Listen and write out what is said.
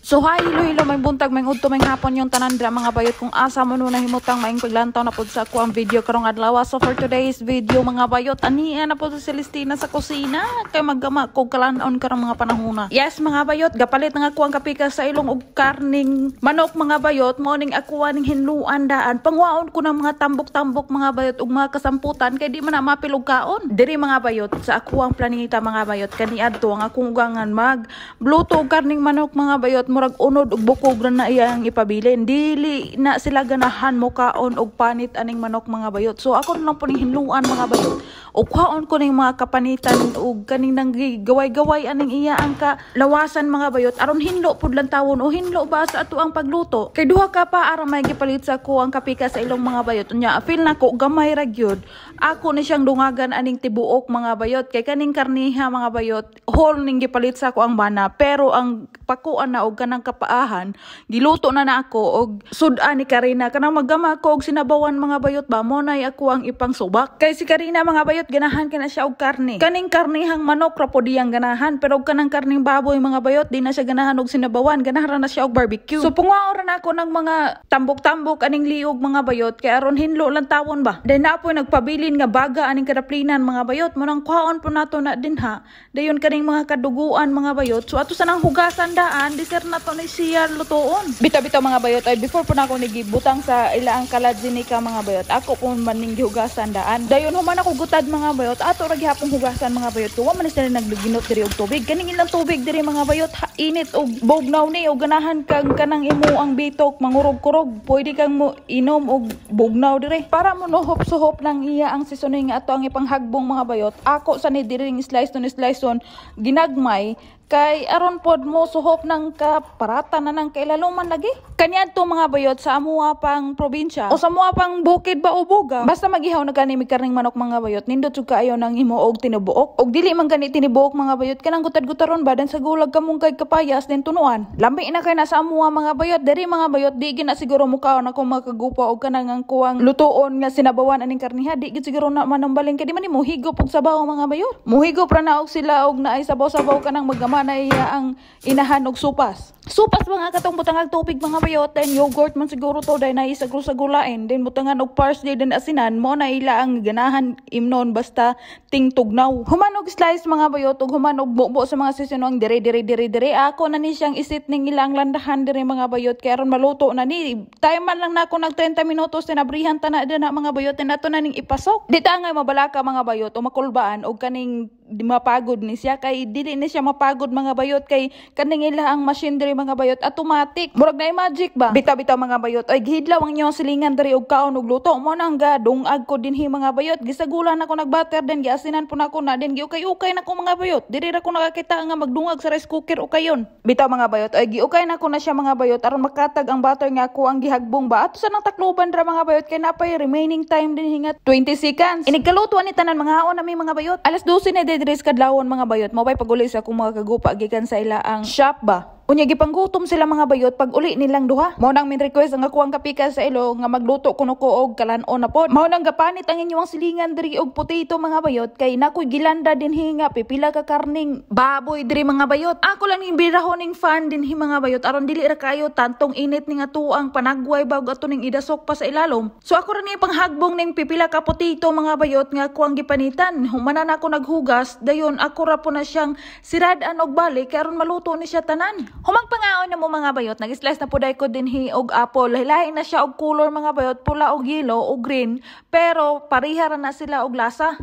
So hi, hello, hello, maayong buntag, maayong udto, maayong hapon yung tanan dira, mga bayot, kung asa mo no nahimutang maayong paglantaw na pud sa ako ang video karong adlaw. So for today's video, mga bayot, ania na pud si Celestina sa kusina kay maggama kog kalanon karong mga panahona. Yes, mga bayot, gapalit na nga ko ang kapika sa ilong og karning manok, mga bayot, mo ning ako ning hinluan daan. Pangwaon ko ng mga tambok-tambok, mga bayot, ug mga kasamputan kay di man na mapil og kaon. Diri, mga bayot, sa ako ang planita, mga bayot, kaniadto ang akong ugangan mag luto og karning manok, mga bayot, murag unod ug bukog ra na iyang ipabilin. Dili na sila ganahan mo kaon og panit aning manok, mga bayot. So ako na lang po ning hinluan, mga bayot. O kaon ko ning mga kapanitan og kaning nanggaway-gaway aning iya ang ka lawasan, mga bayot, aron hinlo pud lang tawon o hinlo ba sa ato ang pagluto. Kay duha ka pa aron may gipalit sa ko ang kapika sa ilong, mga bayot. Unya feel nako gamay ra gyud. Ako ni siyang dungagan aning tibuok, mga bayot, kay kaning karniha, mga bayot, whole ning gipalit sa ako ang bana, pero ang pakuan na og kanang kapaahan giluto na na ako og sud-an ni Karina kanang maggama ko og sinabawan, mga bayot ba, mo nay ako ang ipangsubak. Kay si Karina, mga bayot, ganahan ka na siya og karne. Kaning karnihang manok ra pod iyang ganahan, pero og kanang karning baboy, mga bayot, di na siya ganahan og sinabawan, ganahan ra na siya og barbecue. So pungwaon ra na ako ng mga tambok-tambok aning liog, mga bayot, kay aron hinlo lang tawon ba. Then napoy nagpabilin nga baga aning kadaplinan, mga bayot, mo nang kwaon po nato na din ha. Dayon kaning mga kaduguan, mga bayot, so ato sanang hugasan daan, diser na to ni siya lutoon. Bitaw-bitaw, mga bayot, ay before po na ako nigibutang sa ilaang kaladsinika, mga bayot, ako po man ning gihugasan daan. Dayon human ako gutad, mga bayot, ato ra gihapon hugasan, mga bayot. Wa man sila nagginot diri og tubig. Kaning ilang tubig diri, mga bayot, ha, init og bugnaw ni og ganahan kang kanang imo ang bitok mangurog-kurog. Pwede kang mo inom og bugnaw diri. Para mo nuhop suhop lang iya ang seasoning nga ato ang ipanghagbong, mga bayot. Ako sa ni diri slice to ni slice on ginagmay kay aron pod mo suhop ng kaparata na ng kailaluman lagi. Kaniadto, mga bayot, sa amuha pang probinsya o sa amuha pang bukid ba o buga. Basta magihaw na gani mig karning manok, mga bayot, nindot jud kaayo nang himo og tinubuok. Og dili man gani tinibuok, mga bayot, kanang gutad-gutaron ba dan sa gulag kamong kay kapayas din tunuan. Lami na kay na sa amuha, mga bayot. Diri, mga bayot, di gina siguro mukaon ako makagupa og kanang ang kuwang lutuon nga sinabawan aning karniha. Di gid siguro na manambalin kay di man ni muhigop og sabaw, mga bayot. Muhigop ra na og sila og naay sabaw-sabaw kanang maggama na iya ang inahan og supas. Supas mga katong butangag tubig, mga bayot, then yogurt man siguro to dahil naisagro sa gulain, then butangan og parsley, then asinan, mo na ila ang ganahan imnon basta ting tugnaw. Human og slice, mga bayot, ug human og bubo sa mga seasoning dire dire dire dire, ako na ni siyang isit ning ilang landahan dire, mga bayot, kay aron maluto na ni. Time man lang nako nag 30 minutos, tinabrihan ta na na, mga bayot, then ato na ning ipasok. Di ta nga mabalaka, mga bayot, o makulbaan og kaning di mapagod ni siya, kay dili ni siya mapagod, mga bayot, kay kaning ila ang machine diri, mga bayot, automatic, murag na magic ba. Bitaw bitaw, mga bayot, ay gihidlaw ang inyong silingan diri og kaon og luto, mo nang ga dungag ko dinhi, mga bayot. Gisagulan ako nag butter, den giasinan po nako na, den giukay-ukay na ko, mga bayot. Diri ra ko nakakita nga magdungag sa rice cooker ukayon. Bitaw, mga bayot, ay giukay na ko na siya, mga bayot, aron makatag ang butter nga ako ang gihagbong ba. Ato sa nang takluban ra, mga bayot, kay napay remaining time din hingat 20 seconds. Inig kaluto ni tanan, mga haon nami, mga bayot. Alas 12 na diri sa kadlawon, mga bayot, mo bay paguli sa akong mga kagupa gikan sa ila ang shop ba. Unya gipanggutom sila, mga bayot, pag uli nilang duha. Mao nang min request ang ako ang kapika sa ilo nga magluto kuno ko og kalan-on na pod. Mao nang gapanit ang inyong silingan diri og potato, mga bayot, kay nakoy gilanda dinhi nga pipila ka karning baboy diri, mga bayot. Ako lang ning birahon ning fan dinhi, mga bayot, aron dili ra kayo tantong init ning ato ang panagway bag ato ning idasok pa sa ilalom. So ako ra ni panghagbong ning pipila ka potato, mga bayot, nga ako ang gipanitan. Humana na ako naghugas, dayon ako ra po na siyang sirad-an og balik kay aron maluto ni siya tanan. Humang pangaon na mo, mga bayot, nag-slice na puday ko dinhi og apple. Lahi na siya og color, mga bayot, pula og yellow o green, pero pareha ra na sila og lasa.